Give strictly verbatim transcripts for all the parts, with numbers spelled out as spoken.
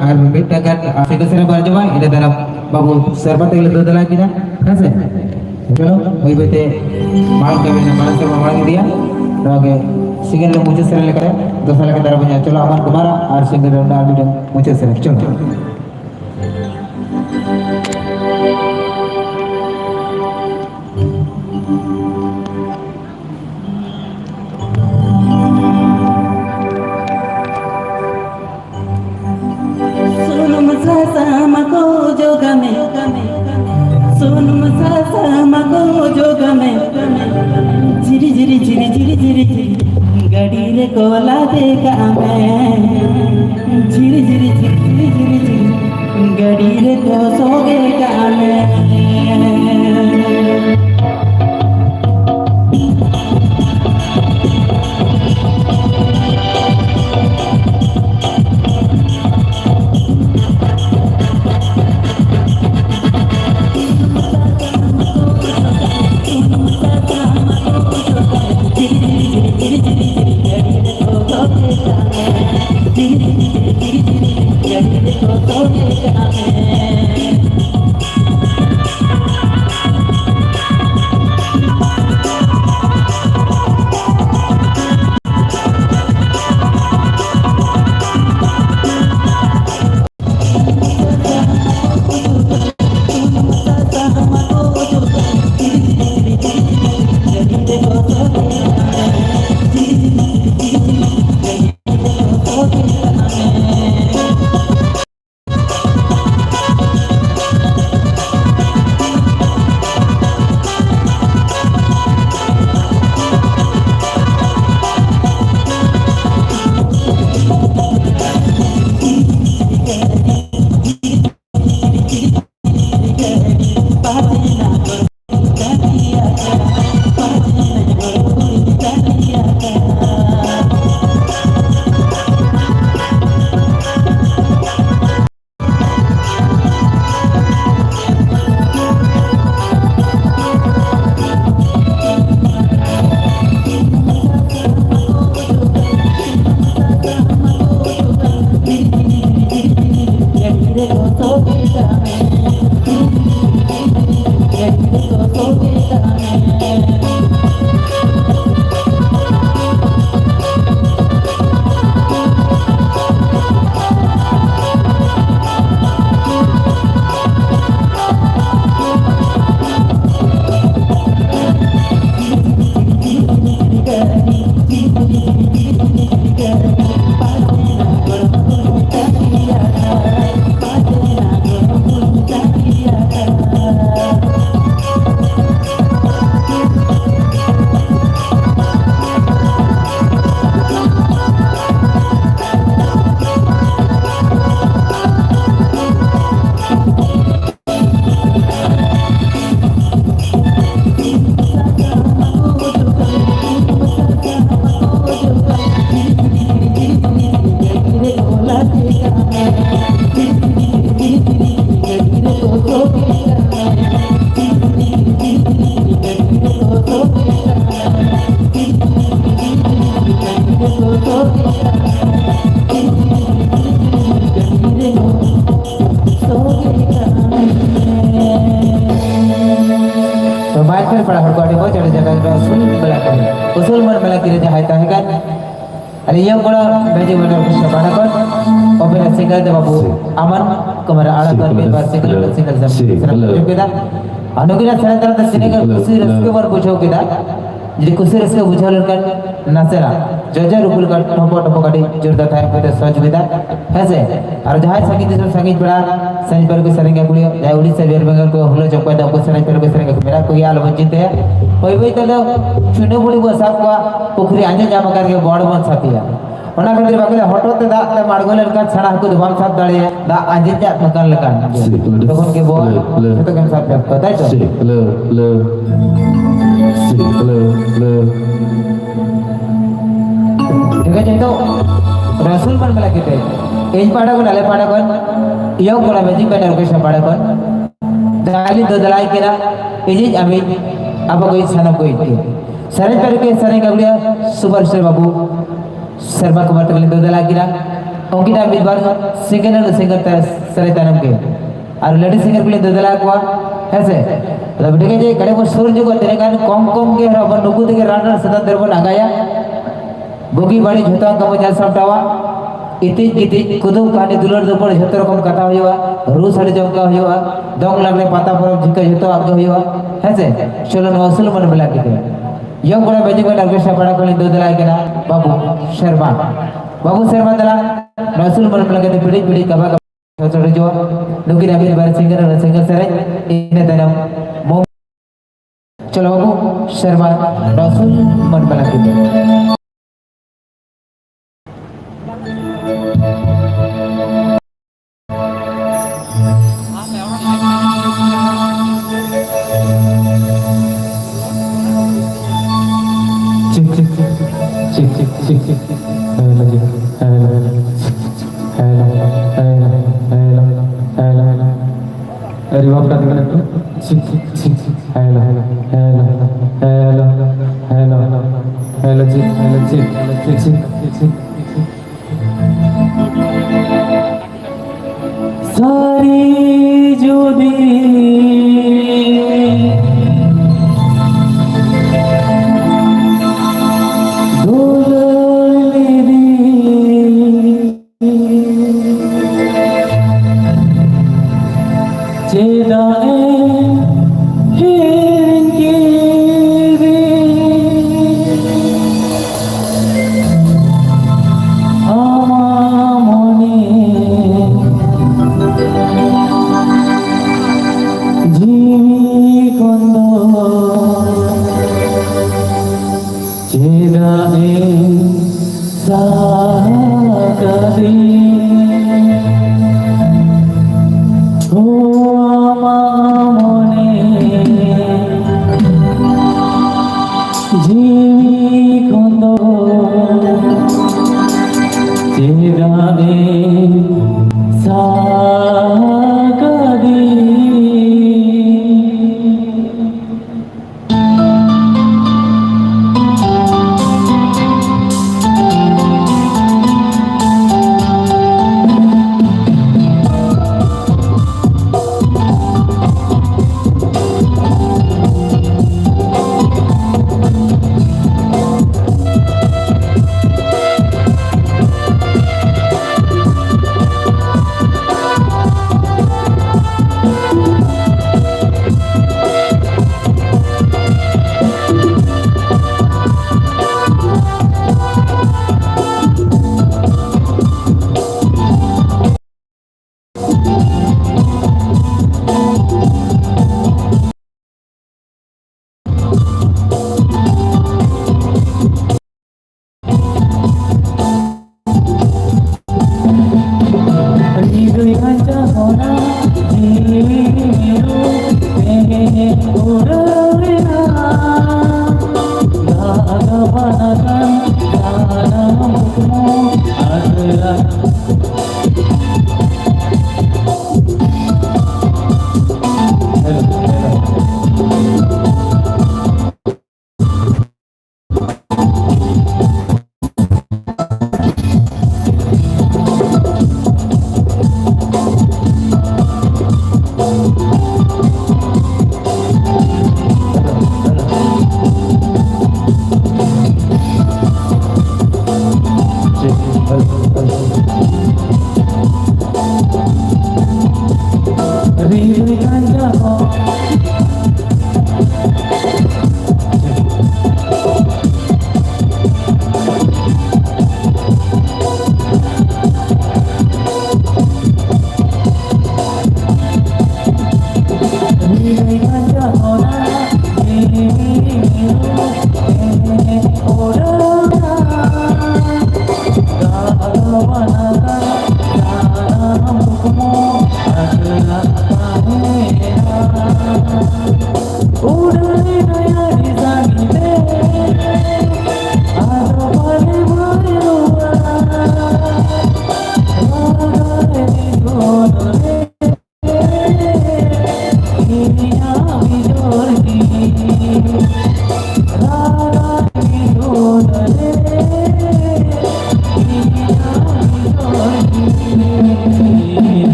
ᱟᱨ ᱢᱤᱫᱴᱟᱝ ᱜᱟᱱ ᱥᱤᱸᱜᱟᱹᱲ ᱥᱮᱨᱮᱧ ᱵᱚᱱ ᱟᱸᱡᱚᱢᱟ, ᱤᱱᱟᱹ ᱛᱟᱭᱱᱚᱢ ᱵᱟᱹᱵᱩ ᱥᱮᱨᱢᱟ ᱛᱮᱜᱮ ᱞᱮ ᱫᱟᱹᱲ ᱫᱟᱲᱮ ᱠᱤᱱᱟ, ᱦᱮᱸ ᱥᱮ? ᱪᱚᱞᱚ, ᱵᱟᱹᱭ ᱵᱟᱹᱭ ᱛᱮ ᱢᱟᱲᱟᱝ ᱠᱟᱹᱢᱤ ᱨᱮ ᱢᱟᱲᱟᱝ ᱥᱮᱫ ᱵᱚᱱ ᱢᱟᱲᱟᱝ ᱤᱫᱤᱭᱟ᱾ ᱱᱚᱣᱟ ᱜᱮ ᱥᱤᱸᱜᱟᱹᱲ ᱨᱮ ᱢᱩᱪᱟᱹᱫ ᱥᱮᱨᱮᱧ ᱞᱮᱠᱟᱛᱮ ᱫᱚᱥᱟᱨ ᱞᱮᱠᱟᱛᱮ ᱟᱨᱚ ᱵᱚᱱ ᱧᱮᱞ, ᱪᱚᱞᱚ, ᱟᱢᱟᱨ ᱠᱩᱢᱟᱨᱟ ᱟᱨ ᱥᱤᱸᱜᱟᱹᱲ ᱨᱮ ᱟᱨ ᱢᱤᱫᱴᱟᱝ ᱢᱩᱪᱟᱹᱫ ᱥᱮᱨᱮᱧ, ᱪᱚᱞᱚ᱾ ᱥᱩᱱᱩᱢ ᱥᱟᱥᱟᱝ ᱢᱟᱠᱚ ᱚᱡᱚᱜᱟ ᱢᱮ, ᱥᱩᱱᱩᱢ ᱥᱟᱥᱟᱝ ᱢᱟᱠᱚ ᱚᱡᱚᱜᱟ ᱢᱮ, ᱡᱷᱤᱨᱤ ᱡᱷᱤᱨᱤ ᱡᱷᱤᱨᱤ ᱡᱷᱤᱨᱤ ᱡᱷᱤᱨᱤ ᱡᱷᱤᱨᱤ, ᱜᱟᱹᱰᱤ ᱨᱮᱠᱚ ᱞᱟᱫᱮ ᱠᱟᱜ ᱢᱮ, ᱡᱷᱤᱨᱤ ᱡᱷᱤᱨᱤ ᱡᱷᱤᱨᱤ ᱡᱷᱤᱨᱤ ᱡᱷᱤᱨᱤ ᱡᱷᱤᱨᱤ, ᱜᱟᱹᱰᱤ ᱨᱮᱠᱚ ᱥᱚᱜᱮ ᱠᱟᱜ ᱢᱮ᱾ ᱛᱚ ᱵᱟᱭ ᱠᱷᱮᱞ ᱵᱟᱲᱟ ᱦᱚᱲ ᱠᱚ ᱟᱹᱰᱤ ᱢᱚᱡᱽ, ᱟᱹᱰᱤ ᱡᱟᱭᱜᱟ ᱨᱮ ᱩᱥᱩᱞ ᱢᱮᱞᱟ ᱠᱚ, ᱩᱥᱩᱞ ᱢᱚᱱ ᱢᱮᱞᱟ ᱠᱤ ᱨᱮ ᱡᱟᱦᱟᱸᱭ ᱛᱟᱦᱮᱸ ᱠᱟᱱ, ᱟᱨ ᱤᱭᱟᱹ ᱠᱚᱲᱟ ᱵᱮᱡᱤ ᱵᱮᱱᱟᱨ ᱠᱚ ᱥᱟᱯᱟᱲᱟ ᱠᱚ, ᱚᱯᱮᱨᱟ ᱥᱤᱝᱜᱟᱨ ᱫᱚ ᱵᱟᱵᱩ ᱟᱢᱟᱱ ᱠᱚᱢᱟᱨ ᱟᱲᱟᱜ ᱠᱚ ᱢᱤᱫ ᱵᱟᱨ ᱥᱤᱝᱜᱟᱨ, ᱥᱤᱝᱜᱟᱨ ᱥᱮᱨᱮᱧ ᱠᱮᱫᱟ᱾ ᱟᱨ ᱱᱩᱠᱤᱱᱟᱜ ᱥᱮᱨᱮᱧ ᱛᱟᱞᱟ ᱛᱮ ᱛᱤᱱᱟᱹᱜ ᱜᱟᱱ ᱠᱩᱥᱤ ᱨᱟᱹᱥᱠᱟᱹ ᱵᱚᱱ ᱵᱩᱡᱷᱟᱹᱣ ᱠᱮᱫᱟ᱾ ᱡᱩᱫᱤ ᱠᱩᱥᱤ ᱨᱟᱹᱥᱠᱟᱹ ᱵᱩᱡᱷᱟᱹᱣ ᱞᱮᱱᱠᱷᱟᱱ ᱱᱟᱥᱮᱱᱟᱜ ᱡᱚᱡᱚ ᱨᱩᱯᱩᱞ ᱠᱟᱱ ᱴᱷᱚᱯᱚ ᱴᱷᱚᱯᱚ ᱠᱟᱹᱴᱤᱡ ᱡᱳᱨᱫᱟᱨ ᱛᱟᱦᱮᱸ ᱠᱟᱛᱮ ᱥᱚᱦᱚᱡᱳᱜᱤᱛᱟ᱾ ᱦᱮᱸ ᱥᱮ? ᱟᱨ ᱡᱟᱦᱟᱸᱭ ᱥᱟᱺᱜᱤᱧ ᱫᱤᱥᱚᱢ ᱥᱟᱺᱜᱤᱧ ᱯᱮᱲᱟ, ᱥᱟᱺᱜᱤᱧ ᱯᱮᱲᱟ ᱠᱚ ᱥᱮᱨᱮᱧ ᱟᱹᱜᱩᱭᱟ, ᱡᱟᱦᱟᱸᱭ ᱩᱲᱤᱥᱥᱟ ᱵᱤᱦᱟᱨ ᱵᱮᱝᱜᱚᱞ ᱠᱚ ᱦᱩᱞᱟᱹ ᱪᱚᱠᱚᱭ ᱫᱟ, ᱩᱱᱠᱩ ᱥᱮᱨᱮᱧ ᱯᱮᱲᱟ ᱠᱚ ᱥᱮᱨᱮᱧ ᱟᱹᱜᱩ ᱢᱮᱱᱟᱜ ᱠᱚᱜᱮᱭᱟ, ᱟᱞᱚᱵᱚᱱ ᱪᱤᱱᱛᱟᱹᱭᱟ᱾ ᱵᱟᱹᱭ ᱵᱟᱹᱭ ᱛᱮᱫᱚ ᱪᱩᱱᱟᱹ ᱵᱩᱲᱤ ᱵᱚᱱ ᱥᱟᱵ ᱠᱚᱣᱟ, ᱯᱩᱠᱷᱨᱤ ᱟᱸᱡᱮᱫ ᱧᱟᱢ ᱟᱠᱟᱱ ᱜᱮ ᱵᱚᱲ ᱵᱚᱱ ᱥᱟᱵᱮᱭᱟ᱾ ᱚᱱᱟ ᱠᱷᱟᱹᱛᱤᱨ ᱵᱟᱠᱚ ᱞᱟᱹᱭᱟ, ᱦᱚᱴᱚᱜ ᱛᱮ ᱫᱟᱜ ᱛᱮᱢ ᱟᱬᱜᱚ ᱞᱮᱱᱠᱷᱟᱱ ᱥᱮᱬᱟ ᱦᱟᱹᱠᱩ ᱫᱚ ᱵᱟᱢ ᱥᱟᱵ ᱫᱟᱲᱮᱭᱟᱭᱟ, ᱫᱟᱜ ᱟᱸᱡᱮᱫ ᱧᱟᱢ ᱟᱠᱟᱱ ᱞᱮᱠᱟ᱾ ᱥᱤ ᱠᱷᱩᱞᱟᱹ ᱛᱚᱠᱷᱚᱱ ᱜᱮ ᱵᱚᱲ ᱞᱟᱹ ᱞᱟᱹ ᱡᱚᱛᱚ ᱜᱮᱢ ᱥᱟᱵ ᱧᱟᱢ ᱠᱚᱣᱟ, ᱛᱟᱭ ᱛᱚ? ᱥᱤ ᱠᱷᱩᱞᱟᱹ ᱞᱟᱹ ᱥᱤ ᱠᱷᱩᱞᱟᱹ ᱞᱟᱹ ᱴᱷᱤᱠ ᱟᱪᱷᱮ, ᱱᱤᱛᱚᱜ ᱨᱟᱥᱩᱞ ᱵᱟᱱ ᱢᱮᱞᱟ ᱠᱮᱫᱮ᱾ ᱤᱧ ᱯᱟᱦᱴᱟ ᱠᱷᱚᱱ, ᱟᱞᱮ ᱯᱟᱦᱴᱟ ᱠᱷᱚᱱ, ᱤᱭᱚᱝ ᱠᱚᱲᱟ ᱢᱮᱡᱤᱠ ᱵᱮᱱᱟᱨ ᱚᱨᱠᱮᱥᱴᱨᱟ ᱯᱟᱦᱴᱟ ᱠᱷᱚᱱ ᱫᱟᱞᱤᱧ ᱫᱚ ᱫᱟᱞᱟᱭ ᱠᱟᱱᱟ, ᱤᱧᱤᱡ ᱟᱢᱤᱡ, ᱟᱵᱚ ᱠᱚ ᱥᱟᱱᱟᱢ ᱠᱚ ᱤᱧ ᱜᱮ᱾ ᱥᱮᱨᱮᱧ ᱯᱮ ᱨᱮᱜᱮ ᱥᱮᱨᱮᱧ ᱜᱟᱹᱵᱲᱤᱭᱟᱹ ᱥᱩᱯᱟᱨ ᱥᱴᱟᱨ ᱵᱟᱹᱵᱩ ᱥᱮᱨᱢᱟ ᱠᱩᱢᱟᱨ ᱛᱟᱹᱠᱤᱱ ᱫᱚ ᱫᱟᱞᱟᱭ ᱠᱟᱱᱟ᱾ ᱩᱱᱠᱤᱱᱟᱜ ᱢᱤᱫ ᱵᱟᱨ ᱥᱤᱝᱜᱟᱨ ᱟᱨ ᱥᱤᱝᱜᱟᱨ ᱛᱮ ᱥᱮᱨᱮᱧ ᱛᱟᱭᱱᱚᱢ ᱜᱮ ᱟᱨ ᱞᱮᱰᱤ ᱥᱤᱝᱜᱟᱨ ᱠᱚᱞᱤᱧ ᱫᱮᱫᱮᱞᱟ ᱠᱚᱣᱟ, ᱦᱮᱸ ᱥᱮ? ᱟᱫᱚ ᱵᱤᱴᱤ ᱜᱮ ᱡᱮ ᱠᱟᱹᱴᱤᱡ ᱵᱚᱱ ᱥᱩᱨ ᱧᱚᱜᱚᱜᱼᱟ, ᱛᱤᱱᱟᱹᱜ ᱜᱟᱱ ᱠᱚᱢ ᱠᱚᱢ ᱜᱮ ᱨᱮᱦᱚᱸ ᱟᱵᱚ ᱱᱩᱠᱩ ᱛᱮᱜᱮ ᱨᱟᱱ ᱨᱮᱱᱟᱜ ᱥᱮᱫᱟᱭ ᱫᱟᱨᱮ ᱵᱚᱱ ᱟᱸᱜᱟᱭᱟ᱾ ᱵᱩᱜᱤ ᱵᱟᱹᱲᱤᱡ ᱡᱷᱚᱛᱚ ᱟᱜ ᱵᱚᱱ ᱧᱮᱞ ᱥᱟᱢᱴᱟᱣᱟ᱾ ᱤᱛᱤᱡ ᱜᱤᱛᱤᱡ, ᱠᱩᱫᱩᱢ ᱠᱟᱹᱦᱱᱤ, ᱫᱩᱞᱟᱹᱲ ᱫᱩᱯᱩᱞᱟᱹᱲ ᱡᱷᱚᱛᱚ ᱨᱚᱠᱚᱢ ᱠᱟᱛᱷᱟ ᱦᱩᱭᱩᱜᱼᱟ, ᱨᱩ ᱥᱟᱰᱮ ᱡᱚᱝ ᱠᱚ ᱦᱩᱭᱩᱜᱼᱟ, ᱫᱚᱝ ᱞᱟᱜᱽᱲᱮ ᱯᱟᱛᱟ ᱯᱚᱨᱚᱵᱽ ᱡᱷᱤᱠᱟᱹ ᱡᱷᱚᱛᱚᱣᱟᱜ ᱜᱮ ᱦᱩᱭᱩᱜᱼᱟ, ᱦᱮᱸ ᱥᱮ? ᱪᱚᱞᱚ ᱱᱚᱣᱟ ᱩᱥᱩᱞ ᱢᱚᱱ ᱢᱮᱞᱟ ᱠᱮᱫᱟ᱾ ᱤᱭᱚᱝ ᱠᱚᱲᱟ ᱢᱮᱡᱤᱠ ᱵᱮᱱᱰ ᱚᱨᱠᱮᱥᱴᱨᱟ ᱯᱟᱲᱟ ᱠᱷᱚᱱ ᱞᱤᱧ ᱫᱩ ᱫᱟᱨᱟᱭ ᱠᱟᱱᱟ ᱵᱟᱹᱵᱩ ᱥᱮᱨᱢᱟ᱾ ᱵᱟᱹᱵᱩ ᱥᱮᱨᱢᱟ ᱫᱮᱞᱟ, ᱱᱚᱣᱟ ᱩᱥᱩᱞ ᱢᱚᱱ ᱢᱮᱞᱟ ᱠᱮᱫᱟ, ᱯᱤᱲᱤᱡ ᱯᱤᱲᱤᱡ ᱠᱟᱵᱟ ᱠᱟᱵᱟ᱾ ᱥᱚᱡᱚ ᱦᱤᱡᱩᱜᱼᱟ᱾ ᱱᱩᱠᱤᱱ ᱟᱹᱵᱤᱱ ᱵᱟᱨ ᱥᱤᱝᱜᱟᱨ, ᱚᱱᱟ ᱥᱤᱝᱜᱟᱨ ᱥᱮᱨᱮᱧ, ᱤᱱᱟᱹ ᱛᱟᱭᱱᱚᱢ ᱢᱚ-, ᱪᱚᱞᱚ ᱵᱟᱹᱵᱩ, ᱥᱮᱨᱢᱟ ᱨᱚᱥᱩᱞ ᱢᱚᱱ ᱵᱟᱞᱟ ᱠᱤᱱ᱾ Check, check, check, check, check, check, check. Hello, hello, hello, hello, hello, hello, hello. Reverb টা দিবেন একটু। Check, check, check, check. Hello, hello, hello, hello, hello, check, hello, check, check, check, check. ᱥᱟᱹᱨᱤ ᱡᱩᱫᱤ ᱫᱩᱞᱟᱹᱲ ᱞᱤᱫᱤᱧ, ᱪᱮᱫᱟᱜ ᱮᱢ ᱦᱤᱲᱤᱧ ᱠᱤᱫᱤᱧ? ᱟᱢᱟᱜ ᱢᱚᱱᱮ ᱡᱤᱣᱤ ᱠᱷᱚᱱ ᱫᱚ ᱪᱮᱫᱟᱜ ᱮᱢ ᱥᱟᱦᱟ ᱠᱟᱫᱤᱧ? ᱳ ᱟᱢᱟᱜ ᱢᱚᱱᱮ ᱡᱤᱣᱤ ᱠᱷᱚᱱ ᱫᱚ ᱪᱮᱫᱟᱜ ᱮᱢ ᱥᱟᱦᱟ ᱠᱟᱫᱤᱧ?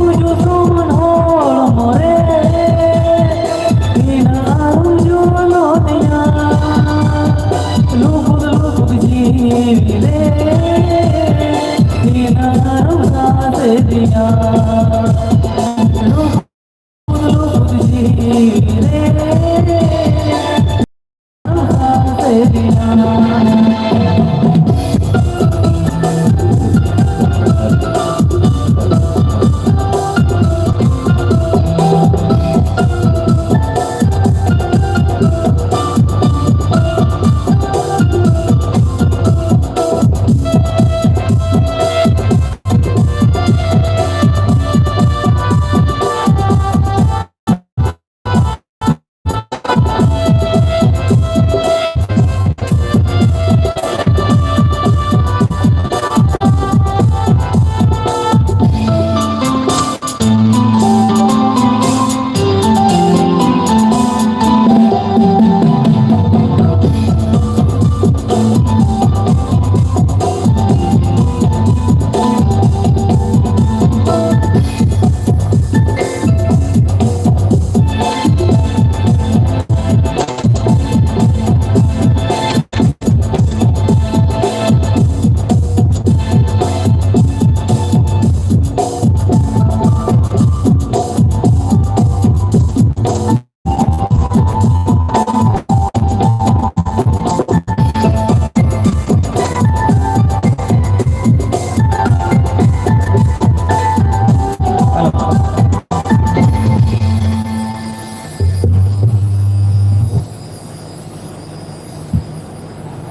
ᱩᱡᱩ ᱥᱚᱢᱟᱱ ᱦᱚᱲᱢᱚ ᱨᱮ ᱛᱤᱱᱟᱹᱜ ᱟᱹᱨᱩ ᱡᱚᱞᱚ ᱛᱤᱧᱟ᱾ ᱞᱩᱵᱩᱫ ᱞᱩᱵᱩᱫ ᱡᱤᱣᱤ ᱨᱮ ᱛᱤᱱᱟᱹᱜ ᱟᱹᱨᱩ ᱥᱟᱥᱮ ᱛᱤᱧᱟ᱾ ᱞᱩᱵᱩᱫ ᱞᱩᱵᱩᱫ ᱡᱤᱣᱤ ᱨᱮ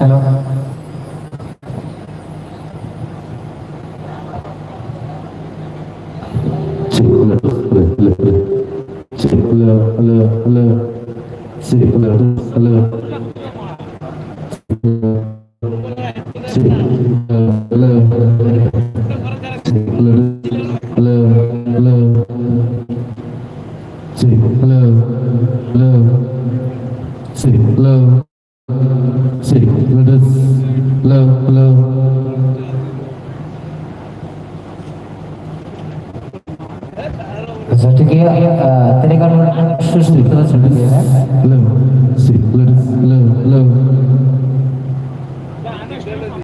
Hello. Hello, hello, hello. Hello, hello, hello. Hello, hello, hello. Hello, hello, hello. Hello, hello, hello. Hello, hello. Hello, hello. Hello, hello. ᱥᱩᱥᱨᱤ ᱠᱟᱛᱷᱟ ᱥᱮᱢ ᱞᱟᱹᱭ ᱠᱮᱫᱟ᱾ ᱞᱟᱹᱭ ᱢᱮ᱾